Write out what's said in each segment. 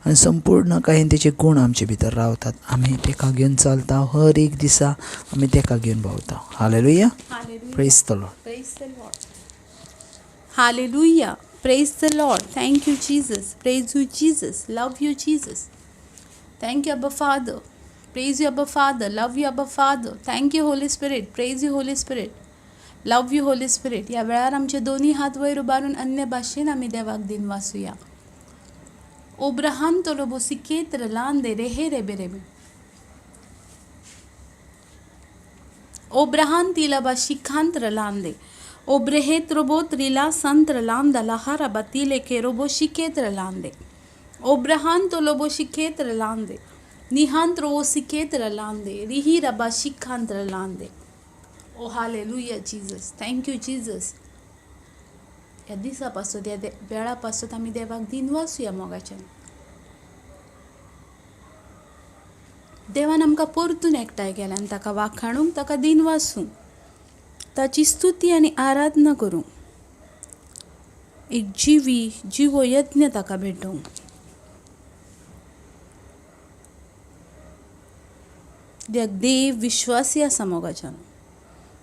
आनी संपूर्ण कांय तेचे गूण आमचे भितर रावतात. आमी तेका घेवन चलता, हर एक दिसा आमी तेका घेवन भोंवता. Hallelujah, praise the Lord. Praise the Lord. Hallelujah. Praise the Lord. Thank you, Jesus. Praise you, Jesus. Love you, Jesus. Thank you, Abba Father. Praise you, Abba Father. Love you, Abba Father. Thank you, Holy Spirit. Praise you, Holy Spirit. Love you, Holy Spirit. ह्या वेळार आमचे दोनी हात वयर उबारून अन्य भाशेन आमी देवाक दिनवासुया. ओब्राहाम तोलोबो सिकेत्र लांदे रेहे रेबे रेबे. ओब्राहान तिलाबा शिखांत्र लांदे. ओब्रहेत रोबो त्रिला संत्र लांदा लहारा बातिले के रोबो शिकेत्र लांदे. ओब्राहान तोलोबो शिकेत्र लांदे. निहांत्र ओ सिकेत्र लांदे. रिही रबा शिखांत्र लांदे. ओ hallelujah Jesus. Thank you Jesus. ह्या दिसा पासत, ह्या वेळा पासत आमी देवाक दिनवासुया मोगाच्यान. देवान आमकां परतून एकठांय केल्या आनी ताका वाखाणूंक, ताका दिनवासूंक, ताची स्तुती आनी आराधना करूंक, एक जिवी जिवो यत्न ताका भेटोवंक. कित्याक देव विश्वासी आसा मोगाच्यान.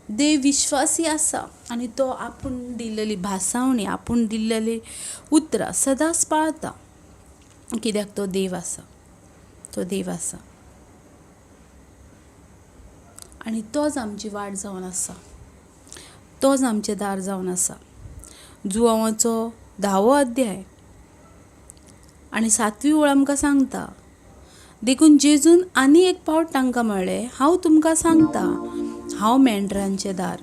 देव विश्वासी आसा आनी तो आपूण दिल्लेली भासावणी, आपूण दिल्लेली उतरां सदांच पाळता. कित्याक तो देव आसा, तो देव आसा आनी तोच आमची वाट जावन आसा, तोच आमचें दार जावन आसा. जुवांवाचो 10वो अध्याय आनी 7वी ओळ आमकां सांगता, देखून जेजून आनी एक पावट तांकां म्हळें, हांव तुमकां सांगता, हांव मेंढरांचें दार.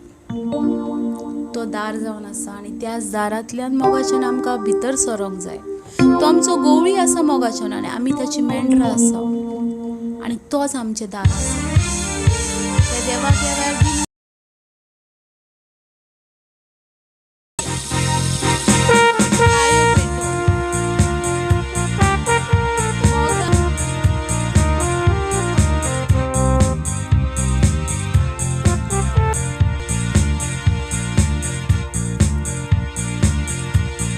तो दार जावन आसा आनी त्याच दारांतल्यान मोगाच्यान आमकां भितर सरोंक जाय. तो आमचो गवळी आसा मोगाच्यान आनी आमी ताची मेंढरां आसा आनी तोच आमचें दार आसा. त्या देवाक ह्या वेळार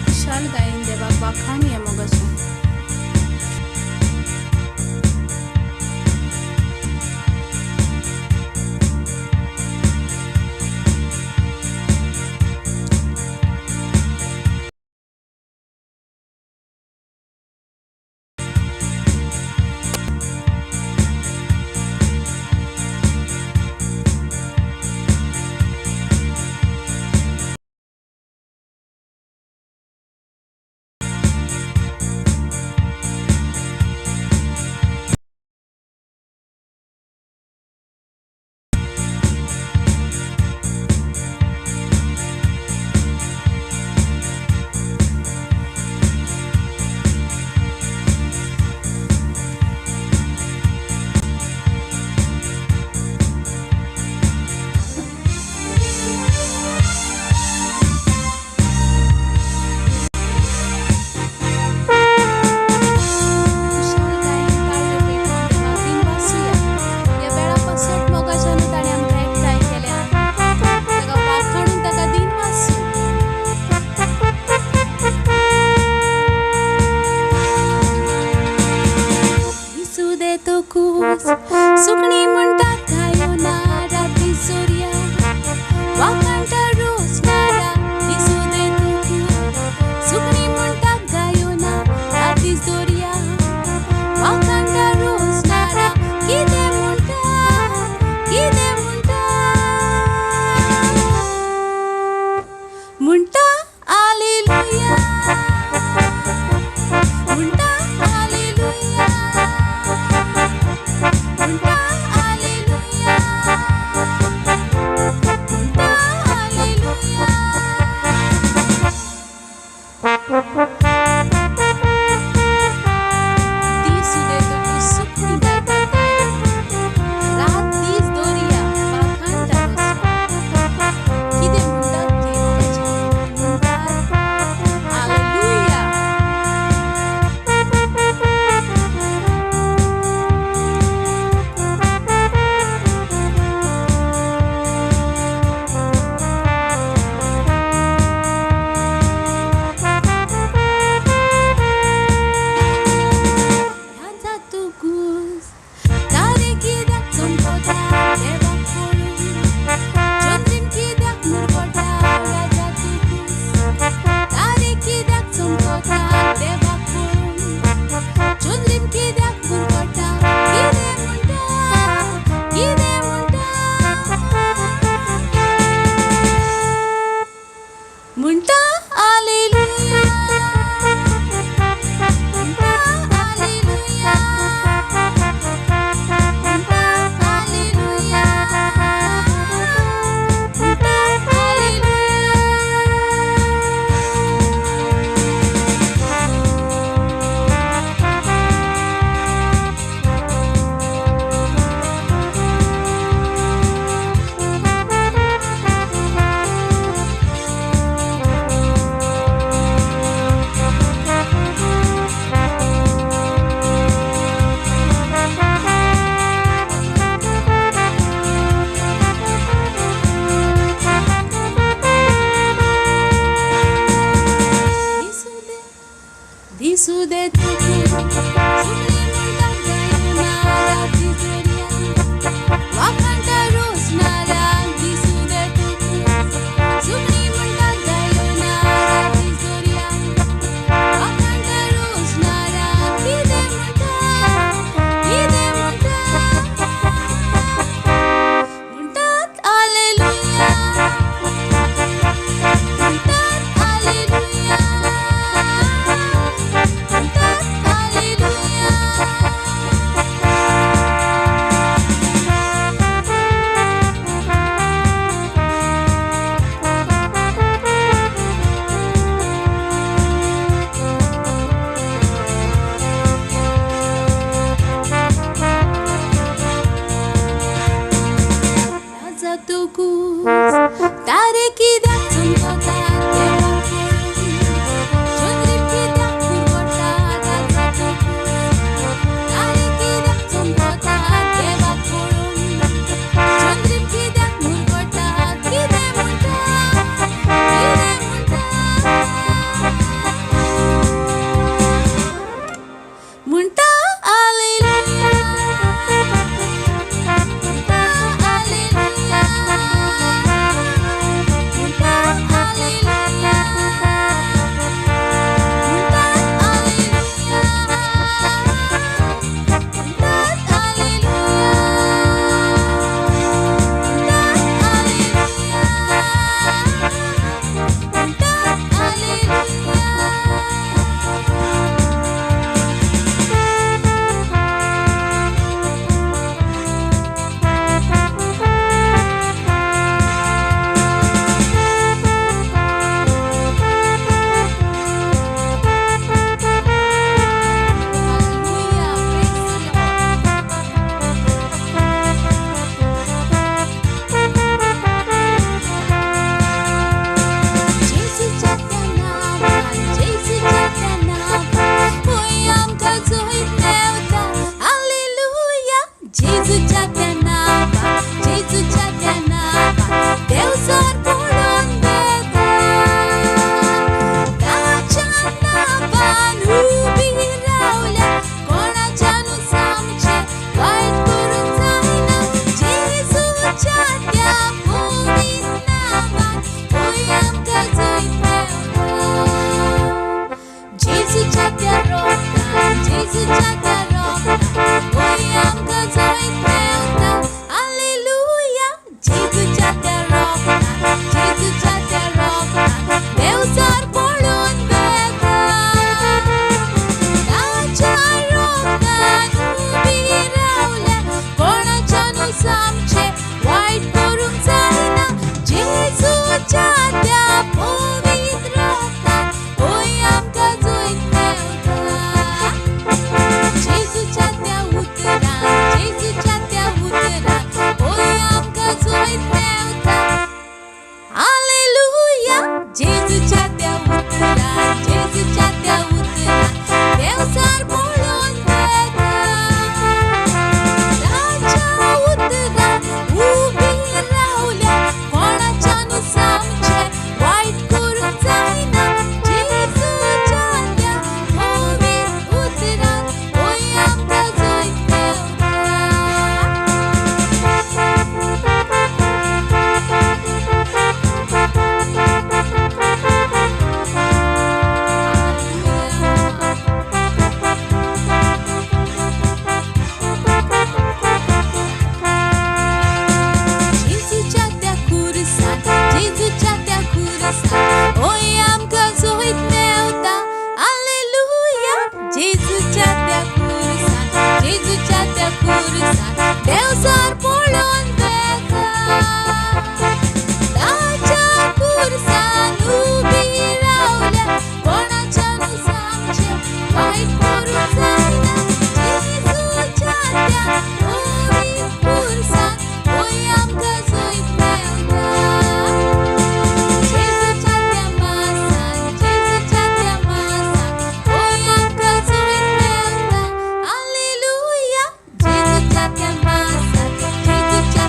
खुशालकायेन देवाक वाखाणुया मोगाच्यान. सुकणीं म्हणटात गायो नाराक दर्या वाखाणटा रोसणाऱ्याक दिसूं दे तुका. सुकणीं म्हणटात गायो नाराक दर्या वाखाणटा रोसणाऱ्याक कितें म्हणटा कितें म्हणटा म्हणटात आलेलुया म्हणटात आलेलुया म्हणटात आलेलुया. राजा तकूच तारे कित्याक चमकतात देवाक पळोवन चंद्रीम कित्याक पुरवटा राजा तकूच तारे कित्याक चमकतात देवाक पळोवन चंद्रीम कित्याक मुरगटा कितें म्हणटा कितें म्हणटा म्हणटा आलेलुया म्हणटा आलेलुया म्हणटा आलेलुया म्हणटा आलेलुया म्हणटात आलेलुया म्हणटात आलेलुया म्हणटात आलेलुया. Hallelujah. Praise the Lord. जेजूच्या त्या नांवान जेजूच्या त्या नांवान होय आमकां जैत मेवता हालेलुया. जेजूच्या त्या नांवान जेजूच्या त्या नांवान देवसर पडोन वेता ताच्या नांवान उबी रावल्या कोणाच्यानूच आमचें वायट करूंक जायना. जेजूच्या त्या पवित्र नांवान होय आमकां जैत मेवता. जेजूच्या त्या रोगान जेजूच्या त्या रोगान होय आमकां जैत मेवता हालेलुया. जेजूच्या त्या रोगान जेजूच्या त्या रोगान देवचार पडून वेता ताच्या रोगान उबी रावल्या कोणाच्यानूच आमचें वायट करूंक जायना. जेजूच्या त्या पवित्र रोगान होय आमकां जैत मेवता. जेजूच्या त्या उतरान जेजूच्या त्या उतरान होय आमकां जैत मेवता हालेलुया. जेजूच्या त्या उतरान जेजूच्या त्या उतरान देवचार पळोवन वेता ताच्या उतरान उबी रावल्या कोणाच्यानूच आमचें वायट करूंक जायना. जेजूच्या त्या पवित्र उतरान होय आमकां जैत मेवता. जेजूच्या त्या खुरसान जेजूच्या त्या खुरसान होय आमकां जैत मेवता हालेलुया. जेजूच्या त्या खुरसान जेजूच्या त्या खुरसान देवचार पळोवन वेता ताच्या खुरसान उबी रावल्या कोणाच्यानूच आमचें वायट करूंक जायना. जेजूच्या त्या पवित्र खुरसान होय आमकां जैत मेवता. जेजूच्या त्या मासान जेजूच्या त्या मासान होय आमकां जैत मेवता हालेलुया. जेजूच्या त्या मासान जेजूच्या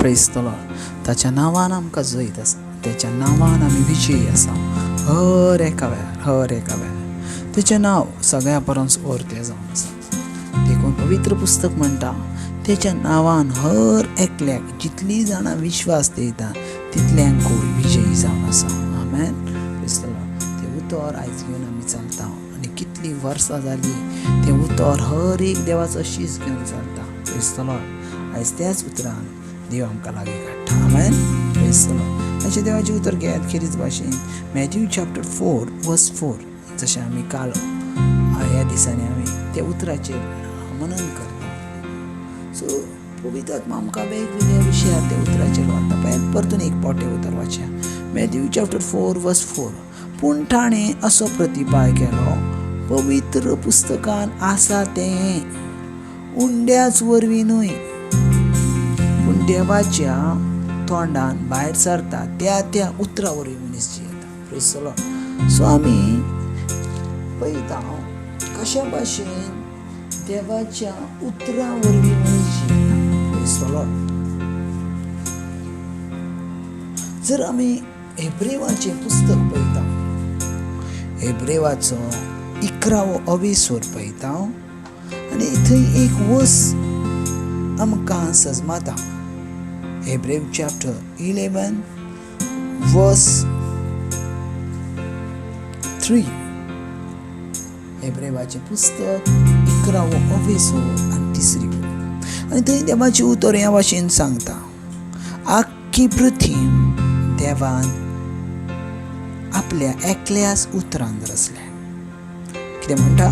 Praise the Lord. ताच्या नांवान आमकां जैत आसा, ताच्या नांवान आमी विजयी आसा हर एका वेळार, हर एका वेळार. ताचें नांव सगळ्या परस वर्तें जावन आसा. देखून पवित्र पुस्तक म्हणटा ताच्या नांवान हर एकल्याक जितलीं जाणां विश्वास दिता तितल्यांकूय विजयी जावन आसा. आमेन. Praise the Lord. तें उतर आयज घेवन आमी चलता आनी कितलीं वर्सां जालीं तें उतर हर एक देवाचो शीस घेवन चलता. Praise the Lord. आयज त्याच उतरान देव आमकां लागीं काडटा. आमेन. Praise the Lord. अशें देवाचें उतर घेयात खेरीज भाशेन मॅथ्यू चॅप्टर 4 वर्स 4, जशें आमी काल ह्या दिसांनी आमी त्या उतराचेर मनन करता. सो पवित्र आत्मा आमकां वेगवेगळ्या विशयार त्या उतराचेर व्हरता. पळयात परतून एक पोटे उतर वाचया, मॅथ्यू चॅप्टर 4 वर्स 4. पूण ताणें असो प्रतिपाय केलो, पवित्र पुस्तकान आसा तें उंड्याच वरवीं न्हय पूण देवाच्या तोंडान भायर सरता त्या त्या उतरा वरवीं मनीस जियेता. Praise the Lord. सो आमी पळयता कशा भाशेन देवाच्या उतरा वरवीं मनीस जियेता. Praise the Lord. जर आमी हेब्रेवाचें पुस्तक पळयता, हेब्रेवाचो 11वो अवेसोर पळयता आनी थंय एक वस आमकां सजमाता. हेब्रेव चॅप्टर 11 वर्स 3. हेब्रेवाचें पुस्तक 11वो अवेसोर आनी तिसरी वळ आनी थंय देवाचें उतर ह्या भाशेन सांगता, आख्खी पृथ्वी देवान आपल्या एकल्याच उतरान रचल्या. कितें म्हणटा?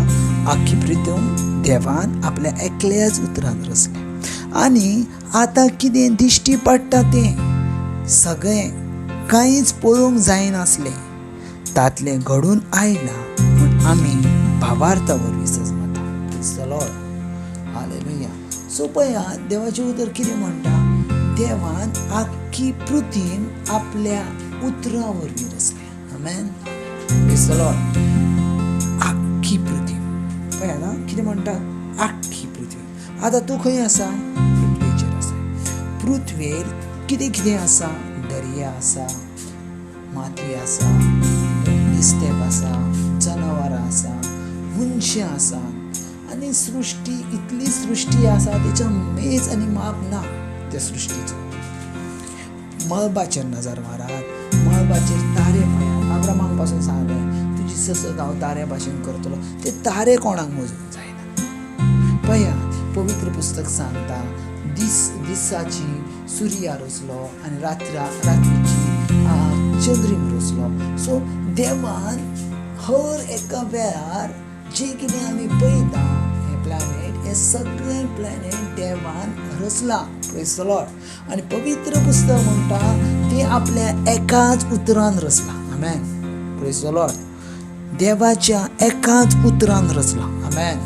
आख्खी पृथ्वी देवान आपल्या एकल्याच उतरान रचल्या आनी आतां कितें दिश्टी पडटा तें सगळें कांयच पळोवंक जायनासलें, तातलें घडून आयलां म्हूण आमी भावार्था वरवीं सजमता. Praise the Lord. Hallelujah. So पळयात देवाचें उतर कितें म्हणटा, देवान आख्खी पृथ्वी आपल्या उतरां वरवीं रचल्या. आमेन. Praise the Lord. आख्खी पृथ्वी पळयात आं, कितें म्हणटा? आख्खी पृथ्वी. आतां तूं खंय आसा? पृथ्वेचेर आसा. पृथ्वेर कितें कितें आसा? दर्या आसा, माती आसा, निस्तेप आसा, जनावरां आसा, मनशां आसा आनी सृश्टी, इतली सृश्टी आसा तेच्या मेज आनी माप ना त्या सृश्टीचो. मळबाचेर नजर मारात, मळबाचेर तारे पळयात. आब्रामाक पासून सांगलें तुजी ससत हांव ताऱ्या भाशेन करतलो, ते तारे कोणाक मोजूंक जायना. पळयात पवित्र पुस्तक सांगता दिसाची सुर्या रचलो आनी रात्रीची चंद्रीम रचलो. सो देवान हर एका वेळार जे कितें आमी पळयता हे प्लॅनेट, हे सगळे प्लॅनेट देवान रचला. Praise the Lord. आनी पवित्र पुस्तक म्हणटा ती आपल्या एकाच उतरान रचला. आमेन. Praise the Lord. देवाच्या एकाच उतरान रचला. आमेन.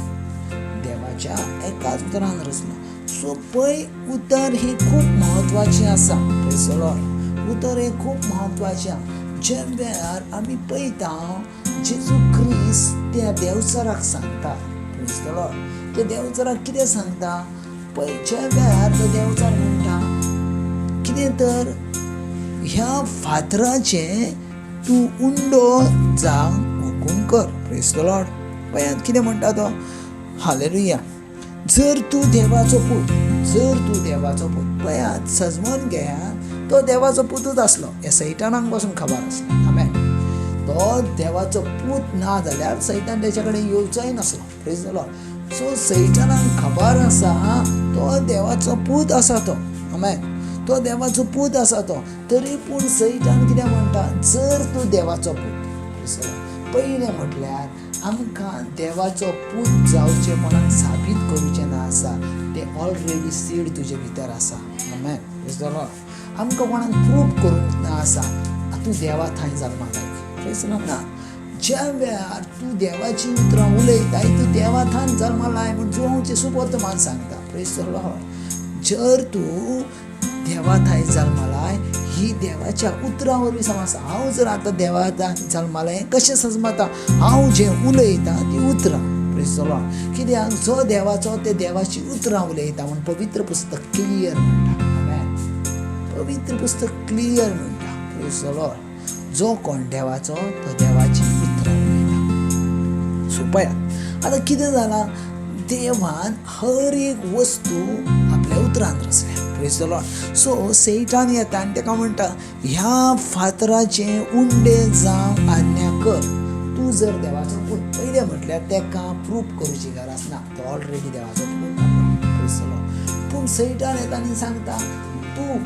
देवाच्या एकाच उतरान रचला. सो पळय उतर हें खूब म्हत्वाचें आसा. Praise the Lord. उतर हें खूब म्हत्वाचें. ज्या वेळार आमी पळयता जेजू क्रिस्त त्या देवचाराक सांगता. Praise the Lord. त्या देवचाराक कितें सांगता? पळय ज्या वेळार तो देवचार म्हणटा कितें तर ह्या फातराचें तूं उंडो जावंक हुकूम कर. Praise the Lord. पळयात कितें म्हणटा तो. हालेलुया. जर तूं देवाचो पूत, जर तूं देवाचो पूत. पळयात सजमन घेयात तो देवाचो पुतूच आसलो, हे सैतानाक पासून खबर आसलें. आमेन. तो देवाचो पूत ना जाल्यार सैतान तेच्या कडेन येवचोय नासलो. Praise the Lord. सो सैतानाक खबर आसा तो देवाचो पूत आसा तो. आमेन. तो देवाचो पूत आसा तो, तरी पूण सैतान कितें म्हणटा? जर तूं देवाचो पूत. पयलें म्हटल्यार आमकां देवाचो पूत जावचें कोणाक साबीत करूचें ना आसा, तें ऑलरेडी सीड तुजे भितर आसा. आमेन. Praise the Lord. आमकां कोणाक प्रूव करूंक ना आसा तूं देवा थंय जल्माक आयलो. Praise the Lord. ना, ज्या वेळार तूं देवाची उतरां उलयताय तूं देवा थान जल्माक आय म्हूण जुवांवचें सुवर्तमान सांगता. Praise the Lord. जर तूं देवा थंय जल्मालाय ही देवाच्या उतरां वरवीं समज. हांव जर आतां देवा जल्मालाय कशें सजमता? हांव जें उलयतां तीं उतरां. Praise the Lord. कित्याक जो देवाचो ते देवाची उतरां उलयता म्हूण पवित्र पुस्तक क्लियर म्हणटा. आमेन. पवित्र पुस्तक क्लियर म्हणटा, प्रेज the Lord, जो कोण देवाचो तो देवाची उतरां उलयता. सो पळयात आतां कितें जालां, देवान हर एक वस्तू आपल्या उतरान रचल्या. Praise the Lord. So सैतान येता आनी ताका म्हणटा, ह्या फातराचें उंडे जावं आज्ञा कर, तूं जर देवाचो पूत. पयलें म्हटल्यार ताका प्रूफ करूची गरज ना, तो ऑलरेडी देवाचो पूत आसलो. Praise the Lord. पूण सैतान येता आनी सांगता, तूं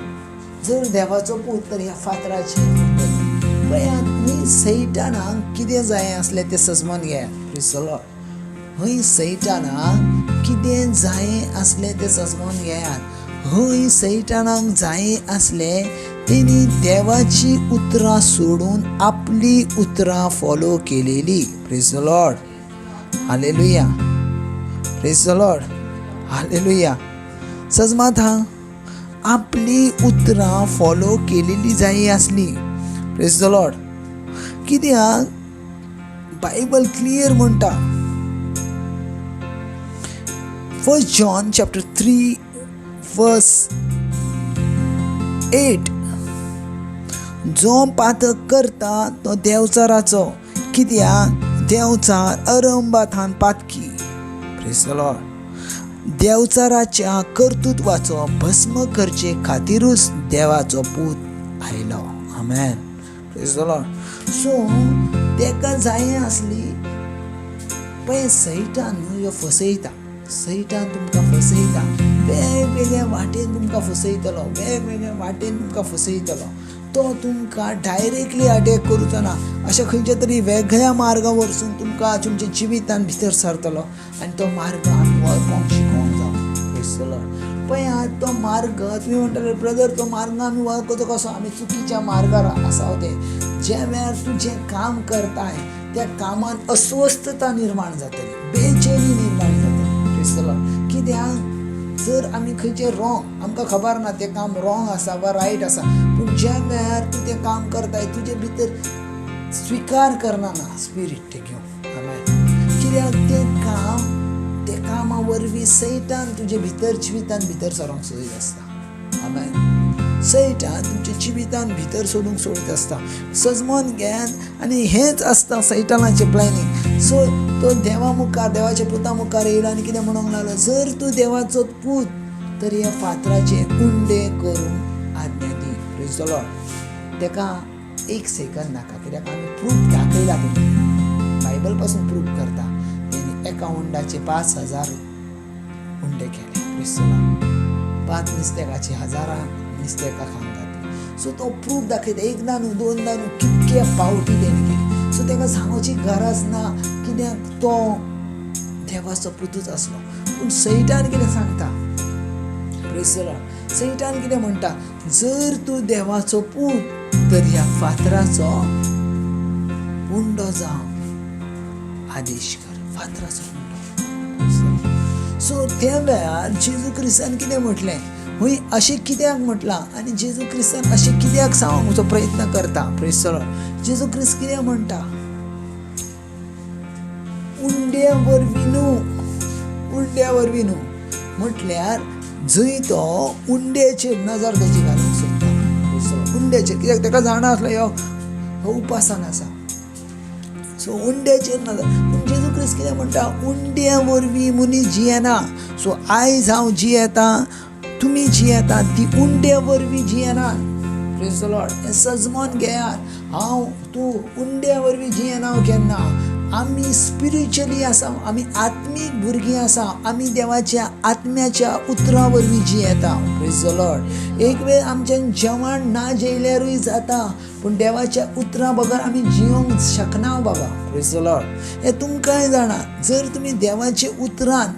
जर देवाचो पूत तर ह्या फातराचें उंडे. पळयात न्ही, सैतानाक कितें जाय आसलें तें सजमोन घेयात. Praise the Lord. हय सैतानाक कितें जाय आसलें तें सजमोन घेयात. हय सैतानाक जाय आसलें तेणी देवाची उतरां सोडून आपली उतरां फॉलो केलेली. Praise the Lord. Hallelujah. Praise the Lord. Hallelujah. सजमात हा, आपली उतरां फॉलो केलेली जाय आसली. Praise the Lord. कित्याक बायबल क्लियर म्हणटा, 1 John chapter 3 verse 8, जो पातक करता तो देवचाराचो, कित्याक देवचार अरंबाथान पातकी. Praise the Lord. देवचाराच्या कर्तृत्वाचो भस्म करचे खातीरूच देवाचो पूत आयलो. आमेन. Praise the Lord. सो तेका जाय आसली पळय, सैतान न्हू ह्यो फसयता, सैतान तुमकां फसयता, वेगवेगळ्या वाटेन तुमकां फसयतलो, वेगवेगळ्या वाटेन तुमकां फसयतलो. तो तुमकां डायरेक्टली अटॅक करूचो ना, अशें खंयच्या तरी वेगळ्या मार्गा वरसून तुमकां तुमच्या जिवितान भितर सरतलो आनी तो मार्ग आमी वळखोंक शिकोवंक जावो. Praise the Lord. पळयात तो मार्ग, तुमी म्हणटले ब्रदर तो मार्ग आमी वळखतो कसो, आमी चुकीच्या मार्गार आसा ते. ज्या वेळार तूं जें काम करताय त्या कामान अस्वस्थता निर्माण जातली, बेचैनी निर्माण जातली. Praise the Lord. कित्याक जर आमी खंयचें रॉंग, आमकां खबर ना तें काम रॉंग आसा वा रायट आसा, पूण ज्या वेळार तूं तें काम करताय तुजे भितर स्विकार करना ना स्पिरीट तें घेवन. आमेन. कित्याक तें काम, ते कामा वरवीं सैतान तुजे भितर जिवितान भितर सरोंक सोदीत आसता. आमेन. सैतान तुमच्या जिवितान भितर सोडूंक सोदीत आसता. सजमोन घेयात आनी हेंच आसता सैतानाचें प्लॅनिंग. सो तो देवा मुखार, देवाच्या पुता मुखार येयलो आनी कितें म्हणूंक लागलो, जर तूं देवाचो पूत तर ह्या फातराचे उंडे करूंक आज्ञा दी. Praise the Lord. तेका एक सेकंद नाका, कित्याक आमी प्रूफ दाखयला, तुमकां बायबल पासून प्रूफ करता. तेणी एका उंडाचे 5000 उंडे केले. Praise the Lord. 5 नुस्त्याकाचे हजारां नुस्तेका खावंक घातली. सो तो प्रूफ दाखयता, एकदां न्हू दोनदां न्हू, कितके पावटी तेणी केली. सो तेका सांगोची गरज ना, कित्याक तो देवाचो पुतूच आसलो. पूण सैतान कितें सांगता, Praise the Lord. सैतान कितें म्हणटा, जर तूं देवाचो पूत तर ह्या फातराचो उंडो जावं आदेश कर, फातराचो उंडो. सो त्या वेळार जेजू क्रिस्तान कितें म्हटलें, हय अशें कित्याक म्हटलां आनी जेजू क्रिस्तान अशें कित्याक सांगपाचो प्रयत्न करता. Praise the Lord. जेजू क्रिस्त कितें म्हणटा, उंड्या वरवीं न्हू, उंड्या वरवीं न्हू, म्हटल्यार जंय तो उंड्याचेर नजर तेजी घालूंक सोदता, उंड्याचेर, कित्याक ताका जाणा आसलो ह्यो उपासान आसा. सो उंड्याचेर नजर. पूण जेजू क्रिस्त कितें म्हणटा, उंड्या वरवीं मनीस जियेना. सो आयज हांव जियेता, तुमी जियेता, ती उंड्या वरवीं जियेना. Praise the Lord. हें सजमोन घेयात, हांव तूं उंड्या वरवीं जियेना केन्ना. आमी स्पिरिच्युअली आसा, आमी आत्मीक भुरगीं आसा, आमी देवाच्या आत्म्याच्या उतरां वरवीं जियेता. Praise the Lord. एक वेळ आमच्यान जेवण ना जेयल्यारूय जाता, पूण देवाच्या उतरां बगर आमी जियोंक शकना बाबा. Praise the Lord. हें तुमकांय जाणा, जर तुमी देवाच्या उतरान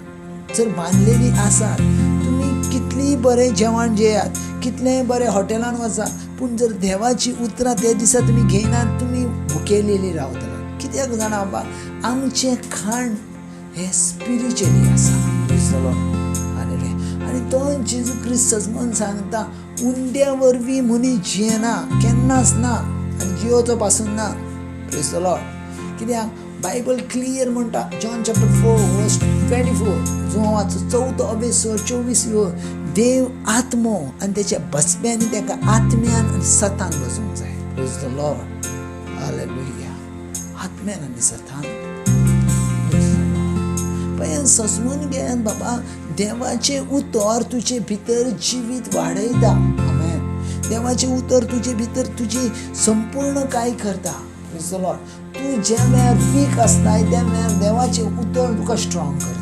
जर बांदलेली आसात, तुमी कितलीय बरें जेवण जेयात, कितलेंय बरें हॉटेलान वचात, पूण जर देवाची उतरां त्या दिसा तुमी घेयनात, तुमी भुकेलेली रावतले. कित्याक जाणा बाबा, आमचें खाण हें स्पिरिच्युअली आसा. Praise the Lord. हालेलुया. आनी तो जेजू क्रिस्त सजमोन सांगता, उंड्या वरवीं मनीस जियेना, केन्नाच ना, आनी जियोचो पासून ना. Praise the Lord. कित्याक बायबल क्लियर म्हणटा, John chapter 4 verse 24, जुवाचो 4 अभ्यास 24 वर, देव आत्मो आनी तेच्या बसप्यांनी ताका आत्म्यान आनी सतान बसूंक जाय. Praise the Lord. Hallelujah. आत्म्यान आनी सतान. पळय सजमून घेन बाबा, देवाचें उतर तुजे भितर जिवीत वाडयता. आमेन. देवाचें उतर तुजे भितर तुजी संपूर्ण काय करता. Praise the Lord. तूं ज्या वेळार वीक आसताय त्या वेळार देवाचें उतर तुका स्ट्रॉंग करता.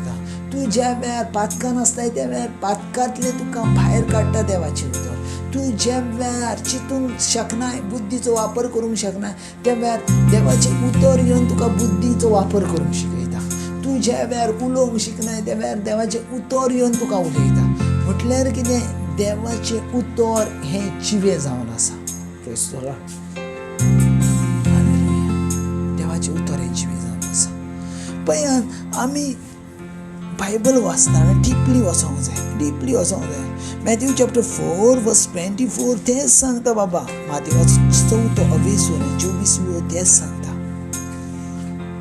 तूं ज्या वेळार पातकान आसताय त्या वेळार पातकांतलें तुका भायर काडटा देवाचें उतर. तूं ज्या वेळार चिंतूंक शकनाय, बुद्धीचो वापर करूंक शकनाय, त्या वेळार देवाचें उतर येवन तुका बुद्धीचो वापर करूंक शिकयता. तूं ज्या वेळार उलोवंक शिकनाय त्या वेळार देवाचें उतर येवन तुका उलयता. म्हटल्यार कितें, देवाचें उतर हें जिवें जावन आसा. Praise the Lord. हालेलुया. देवाचें उतर हें जिवें जावन आसा. पळयात आमी बायबल वाचतना डिपली वचोंक जाय, डिपली वचोंक जाय. मॅथ्यू चॅप्टर 4 वर्स 24 तेंच सांगता बाबा. मातेवाचो चवथो अवेसूर आनी 24 तेंच सांगता.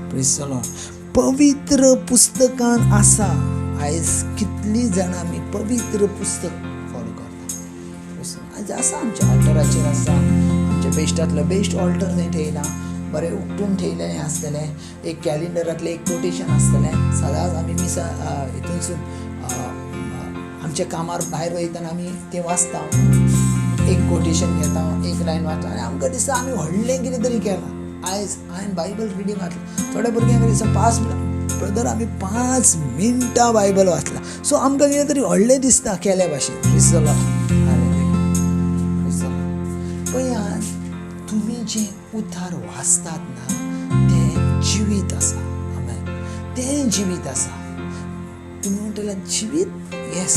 Praise the Lord. पवित्र पुस्तकान आसा. आयज कितलीं जाणां आमी पवित्र पुस्तक फॉलो करता. आयज आसा आमच्या ऑल्टराचेर आसा, आमच्या बेस्टांतलो बेस्ट ऑल्टर थंय ठेयला, बरें उकटून ठेयलेलें आसतलें. एक कॅलेंडरांतलें एक कोटेशन आसतलें. सदांच आमी मिसा हितूनसून आमच्या कामार भायर वयतना आमी तें वाचता, एक कोटेशन घेता, एक लायन वाचता आनी आमकां दिसता आमी व्हडलें कितें तरी केलां. आयज हांवें बायबल रिडींग वाचलां. थोड्या भुरग्यांक दिसता 5 मिनटां, ब्रदर आमी 5 मिनटां बायबल वाचलां. सो आमकां कितें तरी व्हडलें दिसता केल्या भाशेन. Praise the Lord. Hallelujah. Praise the Lord. पळयात तुमी जें उतार वाचतात ना तें जिवीत आसा. आमेन. तें जिवीत आसा. तुमी म्हणटले जिवीत, येस.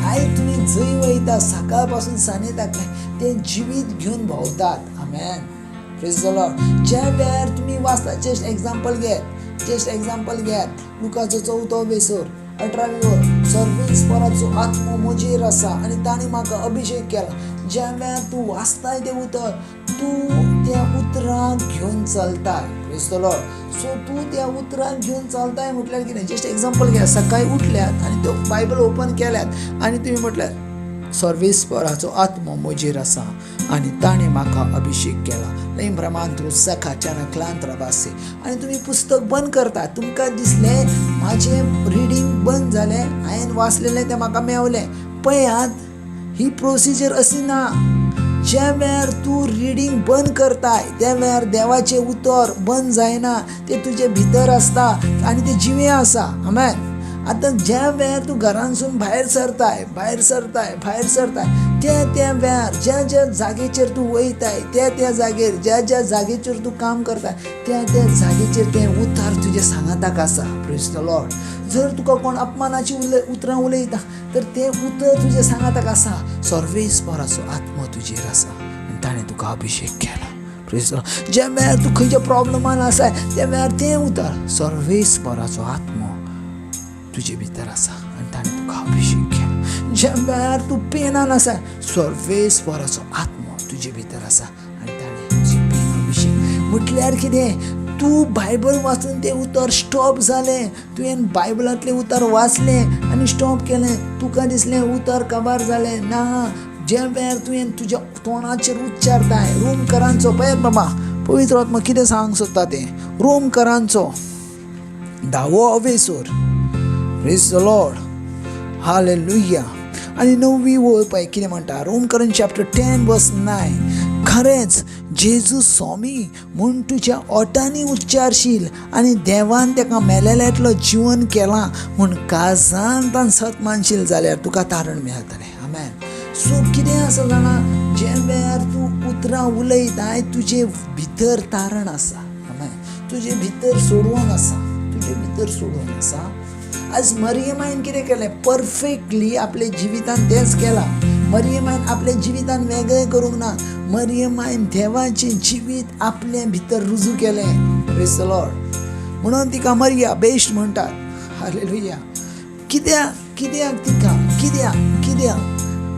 आयज तुमी जंय वयता सकाळ पासून सांजे ताका तें जिवीत घेवन भोंवतात. आमेन. Praise the Lord. ज्या वेळार तुमी वाचता, जस्ट एग्जाम्पल घेत, जस्ट एग्जाम्पल घेत, लुकाचो 4 वेसर 18वी वर, सर्वेस्पराचो आत्मो म्हजेर आसा आनी ताणें म्हाका अभिशेक केला. ज्या वेळार तूं वाचताय तें उतर, तूं त्या उतराक घेवन चलताय. Praise the Lord. सो तूं त्या उतराक घेवन चलताय म्हटल्यार कितें, जस्ट एग्जाम्पल घे, सकाळी उठल्यात आनी त्यो बायबल ओपन केल्यात आनी तुमी म्हटल्यार सर्वेस्पराचो आत्मो म्हजेर आसा आनी ताणें म्हाका अभिशेक केला. आनी तुमी पुस्तक बंद करता, तुमकां दिसलें म्हाजें रिडींग बंद जालें, हांवें वाचलेलें तें म्हाका मेवलें. पळयात ही प्रोसिजर अशी ना. ज्या वेळार तूं रिडींग बंद करताय त्या वेळार देवाचें उतर बंद जायना, तें तुजे भितर आसता आनी तें जिवें आसा. आमेन. आतां ज्या वेळार तूं घरांतसून भायर सरताय, भायर सरताय, भायर सरताय, त्या त्या वेळार ज्या ज्या जागेचेर तूं वयताय त्या त्या जागेर, ज्या ज्या जागेचेर तूं काम करताय त्या त्या जागेचेर तें उतार तुज्या सांगाताक आसा. Praise the Lord. जर तुका कोण अपमानाची उतरां उलयता तर तें उतर तुज्या सांगाताक आसा. सर्वेस्पराचो आत्मो तुजेर आसा आनी ताणें तुका अभिशेक केला. Praise the Lord. ज्या वेळार तूं खंयच्या प्रॉब्लमान आसा त्या वेळार तें उतर, सर्वेस्पराचो आत्मो तुजे भितर आसा आनी ताणें तुका अभिशेक केला. ज्या वेळार तूं पेनान आसा, सर्वेस्पराचो आत्मो तुजे भितर आसा आनी ताणें तुजे पेन अभिशेक. म्हटल्यार कितें, तूं बायबल वाचून तें उतर स्टॉप जालें, तुवें बायबलांतलें उतर वाचलें आनी स्टॉप केलें, तुका दिसलें उतर काबार जालें ना. ज्या वेळार तुवें तुज्या तोंडाचेर उच्चारताय, रोमकरांचो, पळयात बाबा पवित्र आत्मा कितें सांगूंक सोदता तें, रोमकरांचो 10वो अवेसर. Praise the Lord. Hallelujah. आनी 9वी वळ पळय कितें म्हणटा, रोमकरां चॅप्टर 10 वर्स 9. खरेंच जेजू स्वामी म्हूण तुज्या ओठांनी उच्चारशील आनी देवान ताका मेलेल्यांतलो जिवन केला म्हूण काळजांत सत मानशील जाल्यार तुका तारण मेळटलें. आमेन. सो कितें आसा जाणा, ज्या वेळार तूं उतरां उलयताय तुजे भितर तारण आसा. आमेन. तुजे भितर सोडवण आसा, तुजे भितर सोडवण आसा. आज मरियमायन कितें केलें, परफेक्टली आपल्या जिवितान तेंच केलां. मरियमायन आपल्या जिवितान वेगळें करूंक ना, मरियमायन देवाचें जिवीत आपले भितर रुजू केलें. Praise the Lord. म्हणून तिका मरिया बेस्ट म्हणटात. हालेलुया. कित्याक, कित्याक तिका, कित्याक, कित्याक,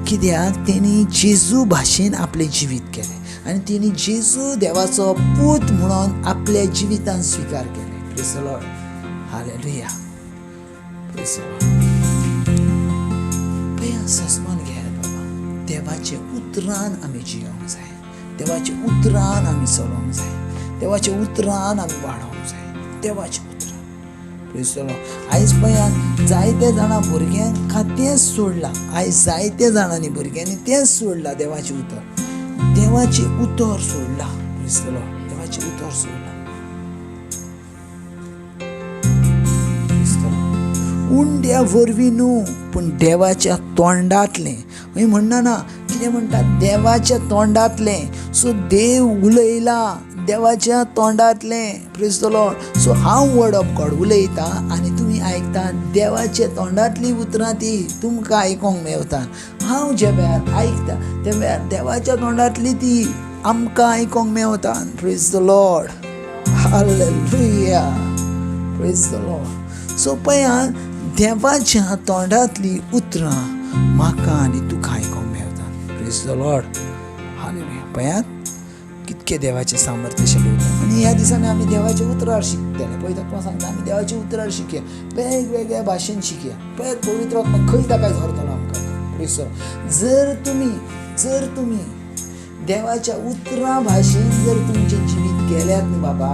कित्याक तेणी जेजू भाशेन आपलें जिवीत केलें आनी तेणी जेजू देवाचो पूत म्हणून आपल्या जिवितान स्विकार केलें. Praise the Lord. Hallelujah. Praise the Lord. पळया सस्मान घेयात बाबा, देवाचे उतरान आमी जियोंक जाय, देवाचे उतरान आमी चलोवंक जाय, देवाचे उतरान आमी वाडोवंक जाय, देवाचे उतरान. Praise the Lord. आयज पळयात जायते जाणां भुरग्यांक तेंच सोडलां, आयज जायते जाणांनी भुरग्यांनी तेंच सोडलां, देवाचें उतर, देवाचें उतर सोडलां. Praise the Lord. देवाचें उतर सोडलां. Praise the Lord. उंड्या वरवीं न्हू पूण देवाच्या तोंडांतलें. मागीर म्हणना ना कितें म्हणटा, देवाच्या तोंडांतलें. सो देव उलयला देवाच्या तोंडांतलें. Praise the Lord. सो हांव वर्ड ऑफ गॉड उलयता आनी तुमी आयकता, देवाच्या तोंडांतलीं उतरां ती तुमकां आयकोंक मेवता. हांव ज्या वेळार आयकता त्या वेळार देवाच्या तोंडांतली ती आमकां आयकोंक मेवता. Praise the Lord. Hallelujah. Praise the Lord. So पळया देवाच्या तोंडांतली उतरां म्हाका आनी तुका आयकोंक मेवता. Praise the Lord. Hallelujah. पळयात कितके देवाचें सामर्थ्यशाली उतरां. आनी ह्या दिसांनी आमी देवाच्या उतरार शिकतले. पळयता तुका सांगता, आमी देवाच्या उतरार शिकया, वेगवेगळ्या भाशेन शिकया. पळयात पवित्र आत्मा खंय ताका धरतलो आमकां. Praise the Lord. जर तुमी देवाच्या उतरां भाशेन जर तुमचें जिवीत गेल्यात न्हू बाबा,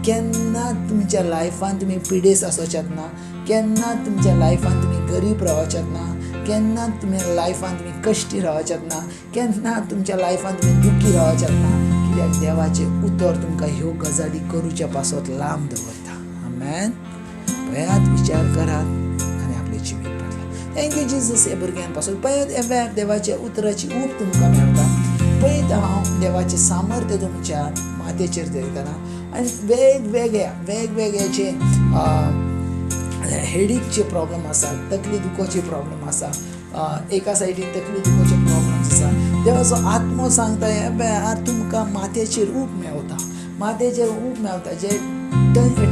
केन्ना तुमच्या लायफान तुमी पिडेस्त आसोच्यात ना, केन्ना तुमच्या लायफान तुमी गरीब रावच्यात ना, केन्ना तुमच्या लायफान तुमी कश्टी रावच्यात ना, केन्ना तुमच्या लायफान तुमी दुखी रावच्यात ना. कित्याक देवाचें उतर तुमकां ह्यो गजाली करूच्या पासत लांब दवरता. आमेन. पळयात, विचार करात आनी आपलें जिवीत बदलात. Thank you Jesus. ह्या भुरग्यां पासून पळयात ह्या वेळार देवाच्या उतराची ऊब तुमकां मेळटा. पळयता हांव देवाचें सामर्थ्य तुमच्या माथ्याचेर देंवयतना आनी वेगवेगळ्या वेगवेगळ्याचे हेडीकचे प्रॉब्लम आसा, तकली दुखोचे प्रॉब्लम आसा, एका सायडीन तकली दुखोचे प्रॉब्लम्स आसा. देवाचो आत्मो सांगता ह्या वेळार तुमकां माथ्याचेर ऊब मेवता, माथ्याचेर ऊब मेवता. जे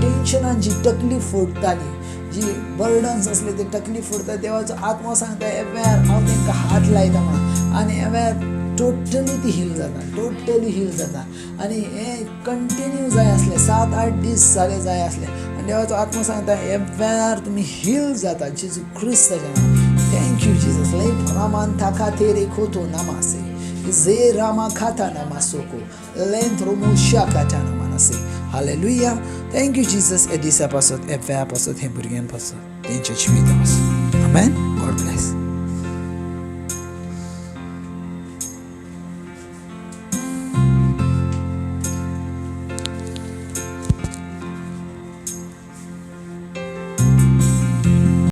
टेन्शनान जी तकली फोडटाली, जी बर्डन्स आसले ते तकली फोडटा, देवाचो आत्मो सांगता ह्या वेळार हांव तांकां हात लायता म्हणून. आनी ह्या वेळार टोटली ती हील जाता, टोटली हील जाता. आनी हें कंटिन्यू जाय आसलें, 7-8 दीस जाले जाय आसले. आनी देवाचो आत्मो सांगता ह्या वेळार तुमी हील जाता जेजू क्रिस्ताच्या नांवान. Thank you Jesus. लय रामान थाका तेरे खोतो नामासे जे रामा खाता नामासोको लेंथ्रोमो शाकाच्या नामानसे. हालेलुया. Thank you Jesus. हे दिसा पासत, हे वेळा पासत, हे भुरग्यां पासत, तेंच्या जिविता पासत. आमेन. God bless.